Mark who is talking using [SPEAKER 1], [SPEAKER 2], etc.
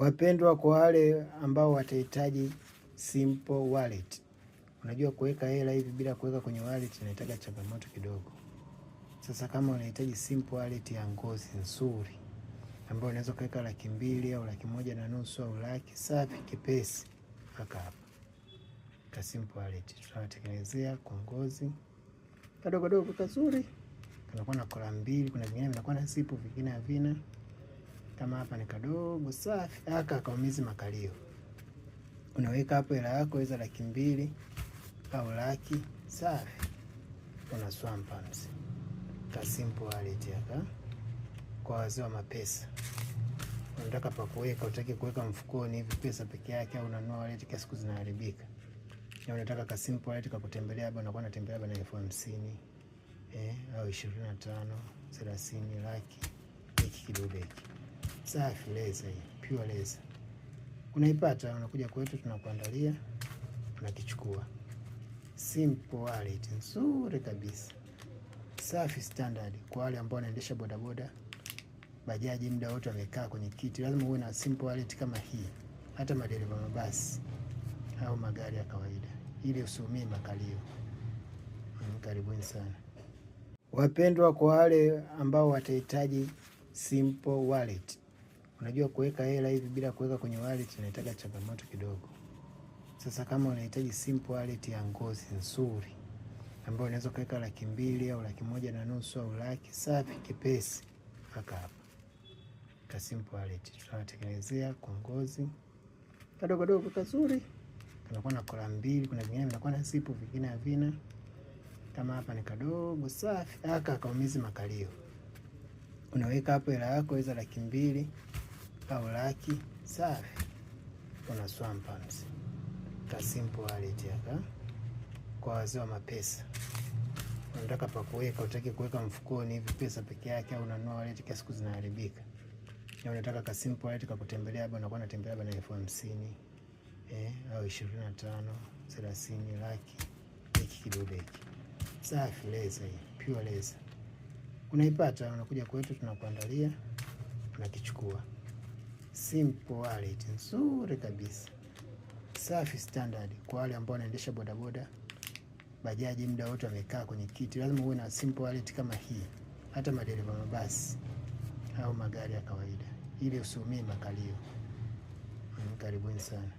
[SPEAKER 1] Wapendwa, kwa wale ambao watahitaji simple wallet. Unajua kuweka hela hivi bila kuweka kwenye wallet inahitaji changamoto kidogo. Sasa kama unahitaji simple wallet ya ngozi nzuri ambayo unaweza kuweka 200,000 au 1.5 laki au laki, safi kipesi, mpaka hapa ka simple wallet tunawatengenezea kwa ngozi kadogo dogo kazuri, kanakuwa na kola mbili. Kuna vingine vinakuwa na zipu, vingine havina. Kama hapa ni kadogo safi, aka kaumizi makalio. Unaweka hapo hela yako iza 200,000 au laki, safi, una swampa mzee. Ka simple wallet haka kwa wazee wa mapesa. Unataka pa kuweka, utaki kuweka mfukoni hivi pesa peke yake, au unanunua wallet kila siku zinaharibika. Na unataka ka simple wallet ka kutembelea, labda unakuwa unatembelea labda na 50,000 au 25, 30, laki, hiki kidude hiki. Safi, leather hii, pure leather. Unaipata, unakuja kwetu tunakuandalia, unakichukua. Simple wallet nzuri kabisa. Safi standard kwa wale ambao wanaendesha bodaboda, bajaji, muda wote wamekaa kwenye kiti, lazima uwe na simple wallet kama hii, hata madereva mabasi au magari ya kawaida, ili usiumie makalio. Karibuni sana wapendwa. Kwa wale ambao watahitaji simple wallet. Unajua kuweka hela hivi bila kuweka kwenye wallet inahitaji changamoto kidogo. Sasa kama unahitaji simple wallet ya ngozi nzuri ambayo unaweza kuweka 200,000 au 1.5 laki au laki, safi kipesi, mpaka hapa ka simple wallet tunawatengenezea kwa ngozi kadogo dogo kazuri, kanakuwa na kola mbili. Kuna vingine vinakuwa na zipu, vingine havina. Kama hapa ni kadogo safi, aka kaumizi makalio. Unaweka hapo hela yako iza 200,000 au laki, safi, una swampa mzee. Ka simple wallet haka kwa wazee wa mapesa. Unataka pa kuweka, utaki kuweka mfukoni hivi pesa peke yake, au unanunua wallet kila siku zinaharibika. Na unataka ka simple wallet ka kutembelea, labda unakuwa unatembelea labda na 50,000 au 25, 30, laki, hiki kidude hiki. Safi, leather hii, pure leather. Unaipata, unakuja kwetu tunakuandalia, unakichukua. Simple wallet nzuri kabisa. Safi standard kwa wale ambao wanaendesha bodaboda, bajaji, muda wote wamekaa kwenye kiti, lazima uwe na simple wallet kama hii, hata madereva mabasi au magari ya kawaida, ili usiumie makalio. Karibuni sana.